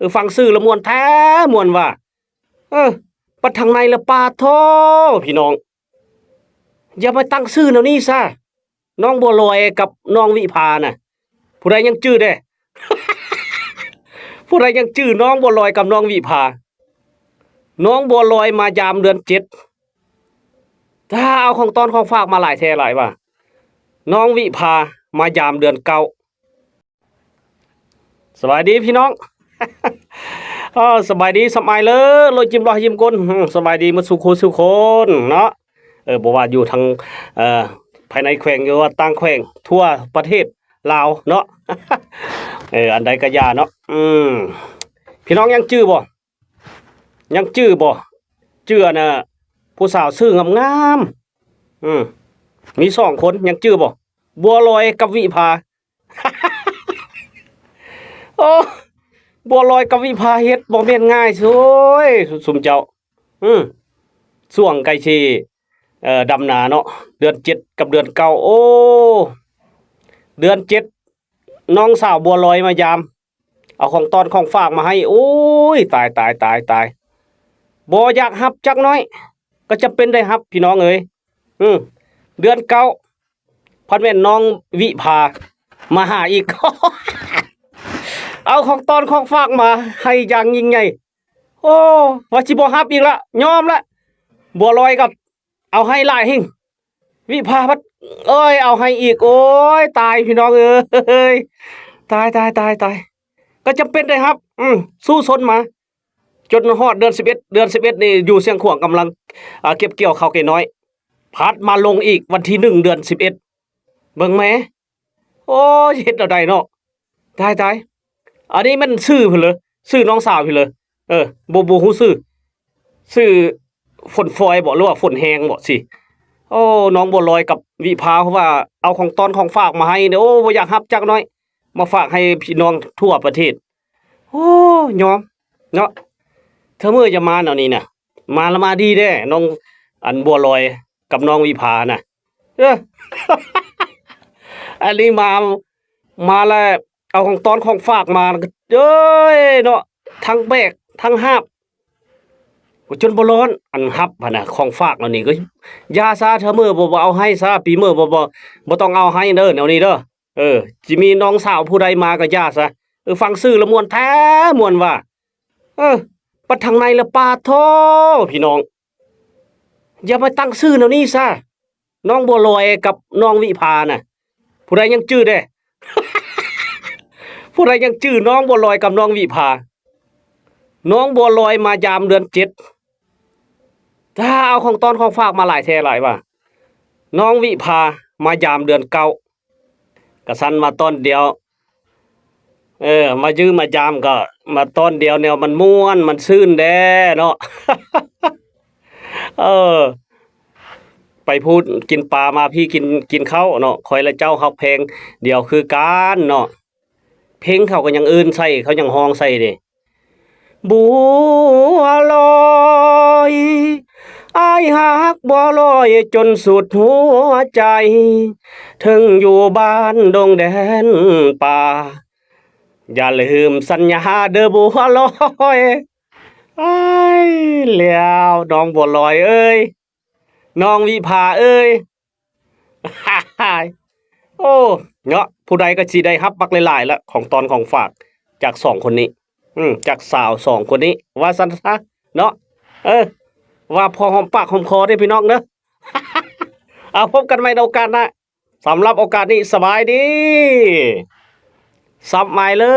ອ ຟັງຊື່ລະມ່ວນແທ້ ມ່ວນວ່າ ເອີ ບັດທາງໃນລະປາດໂທ້ ພີ່ນ້ອງ ຢ່າມາຕັ້ງຊື່ແນວນີ້ຊະ ນ້ອງບົວລອຍກັບນ້ອງວິພານະ ຜູ້ໃດຍັງຈື່ແດ່? ຜູ້ໃດຍັງຈື່ນ້ອງບົວລອຍກັບນ້ອງວິພາ? ນ້ອງບົວລອຍມາຢາມເດືອນເຈັດ ຖ້າເອົາຂອງຕ້ອນຂອງຝາກມາຫຼາຍແທ້ຫຼາຍວ່າ ນ້ອງວິພາມາຢາມເດືອນເກົ້າ. ສະບາຍດີພີ່ນ້ອງ ເອີ ສະບາຍດີສະບາຍເລີ ໂລຍຈິມຫຼໍ່ຍິມກົນ ສະບາຍດີໝົດສູ່ຄູ່ສູ່ຄົນເນາະ ເອີ ບໍ່ວ່າຢູ່ທາງ ເອີ ພາຍໃນແຂວງ ຫຼືວ່າຕ່າງແຂວງ ທົ່ວປະເທດລາວເນາະ ເອີ ອັນໃດກະຢ່າເນາະ ອືມ ພີ່ນ້ອງຍັງຈື່ບໍ່? ຍັງຈື່ບໍ່? ຈື່ອັນນ່າ ຜູ້ສາວຊື່ງາມໆ ອືມ ມີສອງຄົນ ຍັງຈື່ບໍ່? ບົວລອຍກັບວິພາ ໂອ້ ບົວລອຍກັບວິພາເຮັດບໍ່ແມ່ນງ່າຍ ໂອ້ຍ ຊຸມເຈົ້າ ອືມ ຊ່ວງໃກ້ຊິ ເອີ ດຳນາເນາະ ເດືອນເຈັດກັບເດືອນເກົ້າ ໂອ້ ເດືອນເຈັດ ນ້ອງສາວບົວລອຍມາຢາມ ເອົາຂອງຕ້ອນຂອງຝາກມາໃຫ້ ໂອ້ຍ ຕາຍ ຕາຍ ຕາຍ ຕາຍ ບໍ່ຢາກຮັບຈັກໜ້ອຍ ກໍຈຳເປັນໄດ້ຮັບ ພີ່ນ້ອງເອີຍ ອືມ ເດືອນເກົ້າ ພັດແມ່ນນ້ອງວິພາມາຫາອີກ ເອົາຂອງຕ້ອນຂອງຝາກມາໃຫ້ຢ່າງຍິ່ງໃຫຍ່ ໂອ້ ວ່າຊິບໍ່ຮັບອີກລະ ຍອມລະ ບົວລອຍກໍເອົາໃຫ້ຫຼາຍແຮງ ວິພາພັດ ເອີຍ ເອົາໃຫ້ອີກ ໂອ້ຍ ຕາຍ ພີ່ນ້ອງເອີຍ ຕາຍ ຕາຍ ຕາຍ ຕາຍ ກໍຈຳເປັນໄດ້ຮັບ ອືມ ສູ້ຊົນມາ ຈົນຮອດເດືອນສິບເອັດ ເດືອນສິບເອັດນີ້ຢູ່ຊຽງຂວາງກຳລັງ ອ່າ ເກັບກ່ຽວເຂົ້າໄກ່ນ້ອຍ ພັດມາລົງອີກວັນທີໜຶ່ງ ເດືອນສິບເອັດ ເບິ່ງແມ້ ໂອ້ຍ ເຮັດແນວໃດເນາະ ຕາຍ ຕາຍ ອັນນີ້ແມ່ນຊື່ເພິ່ນເລີ ຊື່ນ້ອງສາວເພິ່ນເລີ ເອີ ບໍ່ ບໍ່ຮູ້ຊື່ ຊື່ຝົນຟອຍບໍ ຫຼືວ່າຝົນແຮງບໍ ຊິ ໂອ້ ນ້ອງບົວລອຍກັບວິພາ ເພາະວ່າເອົາຂອງຕ້ອນຂອງຝາກມາໃຫ້ເດ້ ໂອ້ ບໍ່ຢາກຮັບຈັກໜ້ອຍ ມາຝາກໃຫ້ພີ່ນ້ອງທົ່ວປະເທດ ໂອ້ ຍອມເນາະ ເທື່ອມື້ຢ່າມາແນວນີ້ນະ ມາລະມາດີແດ່ ນ້ອງ ອັນ ບົວລອຍກັບນ້ອງວິພານະ ເອີ ອັນນີ້ມາ ມາແລ້ວ ເອົາຂອງຕ້ອນຂອງຝາກມາ ເອີຍ ເນາະ ທັງແບກທັງຫາບ ຈົນບໍ່ຮ້ອນ ອັນຮັບຫັ້ນນະ ຂອງຝາກເຫຼົ່ານີ້ກໍຢ່າຊະ ເທື່ອມື້ບໍ່ ບໍ່ເອົາໃຫ້ຊະ ປີເມື່ອບໍ່ ບໍ່ ບໍ່ຕ້ອງເອົາໃຫ້ເດີ ແນວນີ້ເດີ ເອີ ຊິມີນ້ອງສາວຜູ້ໃດມາກໍຢ່າຊະ ເອີ ຟັງຊື່ລະມ່ວນແທ້ ມ່ວນວ່າ ເອີ ບັດທາງໃນລະປາດໂທ້ ພີ່ນ້ອງ ຢ່າມາຕັ້ງຊື່ແນວນີ້ຊະ ນ້ອງບົວລອຍກັບນ້ອງວິພານະ ຜູ້ໃດຍັງຈື່ແດ່? ຜູ້ໃດຍັງຈື່ນ້ອງບົວລອຍກັບນ້ອງວິພາ? ນ້ອງບົວລອຍມາຢາມເດືອນເຈັດ ຖ້າເອົາຂອງຕ້ອນຂອງຝາກມາຫຼາຍແທ້ຫຼາຍວ່າ ນ້ອງວິພາມາຢາມເດືອນເກົ້າ ກະຊັ້ນມາຕອນດຽວ ເອີ ມາຢ້ມມາຢາມກໍມາຕອນດຽວແນວມັນມ່ວນມັນຊື່ນແດ່ເນາະ ເອີ ໄປພຸ້ນກິນປາ ມາພີ້ກິນ ກິນເຂົ້າເນາະ ຂ້ອຍລະເຈົ້າຮັກແພງດຽວຄືກັນເນາະ ເພງເຂົາກໍຍັງເອີ້ນໃສ່ ເຂົາຍັງຮ້ອງໃສ່ເດ້ ບົວລອຍ ອ້າຍຮັກບົວລອຍຈົນສຸດຫົວໃຈ ເຖິງຢູ່ບ້ານດົງແດນປ່າ ຢ່າລືມສັນຍາເດີບົວລອຍ ອ້າຍ ແລ້ວນ້ອງບົວລອຍເອີຍ ນ້ອງວິພາເອີຍ ໂອ້ ເນາະ ຜູ້ໃດກໍຊິໄດ້ຮັບບັກຫຼາຍໆລະ ຂອງຕ້ອນຂອງຝາກຈາກສອງຄົນນີ້ ອືມ ຈາກສາວສອງຄົນນີ້ ວ່າຊັ້ນຊະເນາະ ເອີ ວ່າພໍຫອມປາກຫອມຄໍເດ້ພີ່ນ້ອງເດີ ເອົາ ພົບກັນໃໝ່ໃນໂອກາດໜ້າ ສຳລັບໂອກາດນີ້ ສະບາຍດີ ຊັບມາຍເລີ.